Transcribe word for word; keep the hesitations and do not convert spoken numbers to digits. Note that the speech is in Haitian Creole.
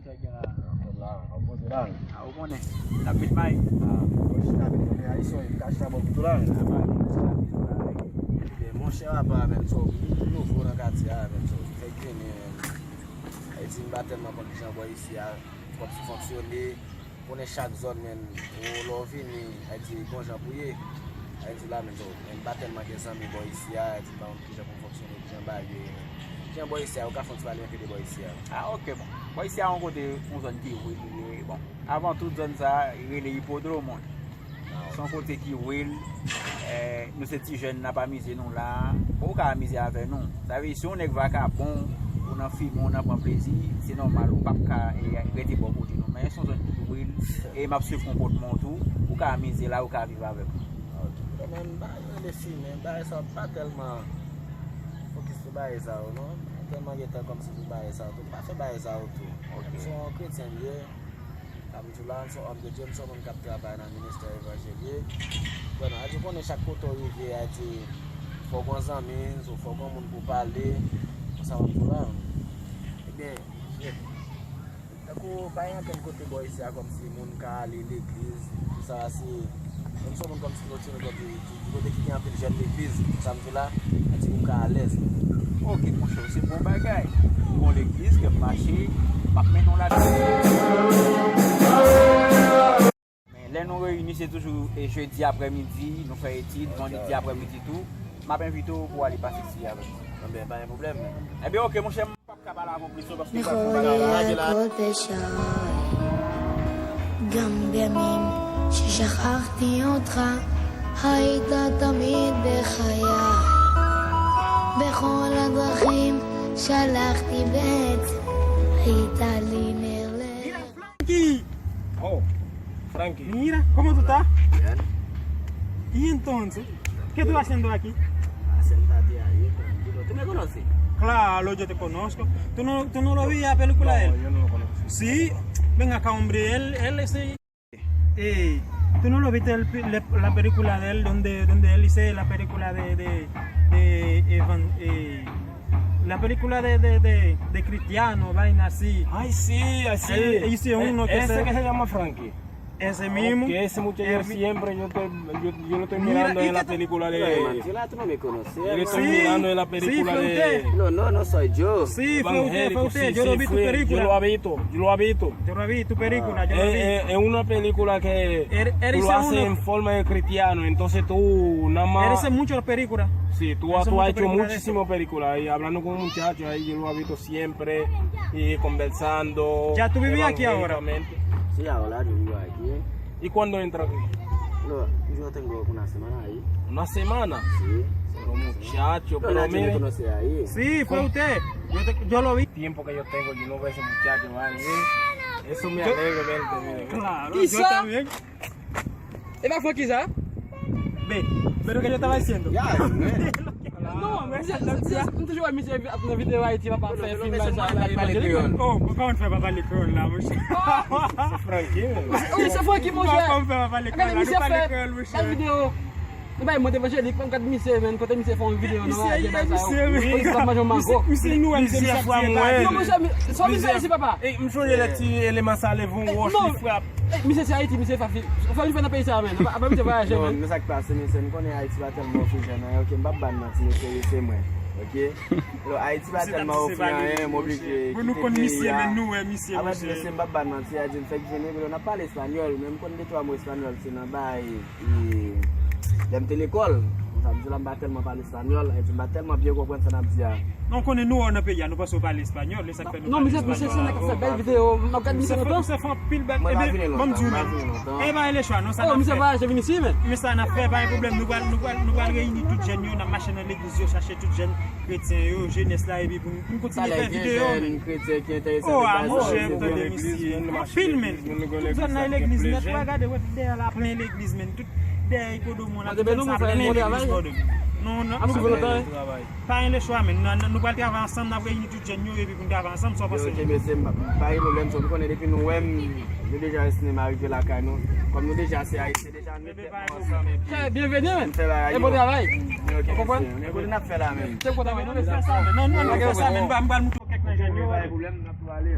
Nèg gen la. Anfòm la, w ap poze la. A, ou konnen. N ap met may. A, ou chita met konnen Ayisyen, ou ka chita bò kouto la. A, pa gen, chita met may. Ebyen, monchè, apa, menm, so, m nouvo nan katye a, menm, so, m fèk vini, menm. Ayiti, m pa tèlman konn kijan bò isi a, kòmsi fonksyone. Konnen chak zòn, menm, ou lè w vini, Ayiti, gon jan pou ye. Ayiti la, menm, so, menm, m pa tèlman gen zanmi bò isi a, Ayiti, m pa konn kijan pou m fonksyone, kijan bagay yo ye, menm. Kijan bò isi a, ou ka fè yon ti pale enpe de bò isi a? A, oke, bon. Bò isi a, yon kote, yon zòn ki rele, bon. Avan tout, zòn sa a, rele Ipodwòm. Se yon kote ki real. Eh, nou se ti jèn, n ap amize nou la. Bon, ou ka amize avè nou. Sa vle di, si yon nèg vakabon, ou nan fimen, ou nan pran plezi, se nòmal, ou p ap ka, eh, rete bò kote nou. Men se yon zòn ki real. E m ap swiv konpòtman w tou. Ou ka amize la, ou ka viv avè m. Ok. Mwen menm, m pa rele fimen, bagay sa yo pa tèlman fokis sou bagay sa yo, non. M pa tèlman gen tan kòmsi pou bagay sa yo tou. M pa fè bagay sa yo tou. Ok. M se yon kretyen m ye. Sa m di w la, m se yon òm de Dye, m se yon moun k ap travay nan ministè evanjil ye. Bon, Ayiti, ou konnen chak kote w rive, Ayiti, fò w gen zanmi, fò w gen moun pou w pale. Konsa w ap di w la. Ebyen, tankou pa gen ankenn kote bò isi a kòmsi moun ka ale legliz, tout sa se, menm si yon moun kòmsi ki fonksyone kòmsi, ki, ki kote ki gen anpil jèn legliz, sa m di la, Ayiti pou m ka alèz. Ok, monchè, se bon bagay. Gon legliz, kè m mache, m ap mennen w ladan. Men lè nou reyini, se toujou, e, jedi aprèmidi, nou fè etid, vandredi aprèmidi tou. M ap envite w pou w ale pase ti avè m. Enben, pa gen pwoblèm. Enben, ok, monchè, m p ap ka pale avè w plis non, paske m pral fè yon bagay la. Gambia mim, shishak arti otra, haita tamid bechaya. Bechol adrachim, shalachti bet, haita li merle. Frankie! Oh, Frankie. Mira, ¿cómo tú estás? Bien. ¿Y entonces? ¿Qué tú haciendo aquí? Asentarte ahí, tranquilo. ¿Tú me conoces? Claro, yo te conozco. ¿Tú no, tú no lo vi la película de él? No, yo no lo conozco. Sí, ven acá, hombre, él, él es... Eh, ¿tú no lo viste el pi- le- la película de él donde, donde él hizo la película de, de, de Evan- eh, la película de, de, de, de Cristiano, vaina así? Ay, sí, ay, sí. Él hizo uno que ese se- que se llama Frankie. Ese mismo. Que ese muchacho siempre yo, estoy, yo, yo lo estoy mirando en la película de... Yo lo estoy mirando en la película de... No, no, no soy yo. Sí, fue usted, fue usted. Yo lo vi tu película. Yo lo he visto, yo lo he visto. Yo lo vi tu película, yo lo vi. Es una película que tú lo haces en forma de cristiano, entonces tú nada más... Él hizo muchas películas. Sí, tú, tú has hecho muchísimas películas y hablando con un muchacho ahí, yo lo he visto siempre y conversando. Ya tú vives aquí ahora. Sí, ahora yo vivo aquí. ¿Y cuándo entra aquí? No, yo tengo una semana ahí. ¿Una semana? Sí. Pero muchacho, pero mire. Sí, fue usted. Yo, te- yo lo vi. Tiempo que yo tengo, yo no veo a ese muchacho, vale. Eso me alegra verte, mira. Claro, yo también. E pa Frankie sa? Ve, ve lo que yo estaba diciendo. Ya, men. Non, men se, se, se, m toujou wè misye ap nan videyo Ayiti, papa ap fè fim la, sa, la, evanjelik. Oh, kòman fè pa pale kreyòl la, monchè? Se Frankie, men. Wi, se Frankie, monchè. Kòman fè pa pale kreyòl la? Nou pale kreyòl, monchè. Gade videyo. Nou bay mond evanjelik, men gad misye, men, kote misye fè yon videyo nan radyo, bagay sa yo. Misye, wi. Polis ap manje yon mango. Misye, misye nou wè misye ap fè bagay. Non, monchè, mi- sò misye isi, papa. E, m sonje lè ti eleman sa leve yon wòch, li frap. Ey, misye se Ayiti, misye fè fi- fè li fè nan peyi sa a, men. Apa misye vwayaje, men. Non, men sa k pase, mesye, m konnen Ayiti pa tèlman ofri jèn anyen, ok, m p ap ba n manti, mesye, wi, se mwen, ok? Alò, Ayiti pa tèlman ofri anyen, m oblije kite peyi a. Pou nou konn misye, men nou wè misye, mesye. Apa, mesye, m p ap ba n manti, Ayiti, m fèk vini, men n ap pale espanyòl, men m konn de twa mo espanyòl, se nan bay, e, lè m te lekòl, konsa m di la, m pa tèlman pale espanyòl, Ayiti, m pa tèlman byen konprann sa n ap di a. Non, konnen nou wè w nan peyi a, nou panse w pale espanyòl, e sa k fè nou pale espanyòl. Non, misye, misye se nèg k ap fè bèl videyo, m ap gade misye lontan. Misye fè anpil bèl, ebyen, ban m di w menm. E pa Elechwa, non, sa n ap fè. E pa Elechwa, non, sa n ap fè. Misye vwayaje vin isi, men. Men sa n ap fè, pa gen pwoblèm, nou pral, nou pral, nou pral reyini tout jèn yo, n ap mache nan legliz yo, chache tout jèn kretyen yo, jenès la, epi pou n, pou n kontinye fè videyo, men. Gen jèn kretyen ki enterese nan bagay sa yo, se vre. Anpil, men. Tout zòn nan legliz nèt, w a gade, wè, tout dèyè la plen legliz, men. Tout dèyè Ipodwòm la, tout zòn sa plen legliz, brother. Non, non, nou travay. Pa gen lechwa, men. Nou, nou pral travay ansanm, n ap reyini tout jèn yo, epi pou n travay ansanm, sa w panse? Ok, mesye, m pa, m pa gen pwoblèm, so, nou konnen depi nou wè m, nou deja estime m arive lakay nou. Kòm nou deja se Ayisyen deja, nou fè ansanm, epi byenveni, men. E bon travay. Ok, mesye, men kote n ap fè la, men? Se kote n ap fè la, men. Non, non, nou fè sa, men. M pral, m pral moutre w kèk nan jèn yo. Pa gen pwoblèm, n ap tou ale.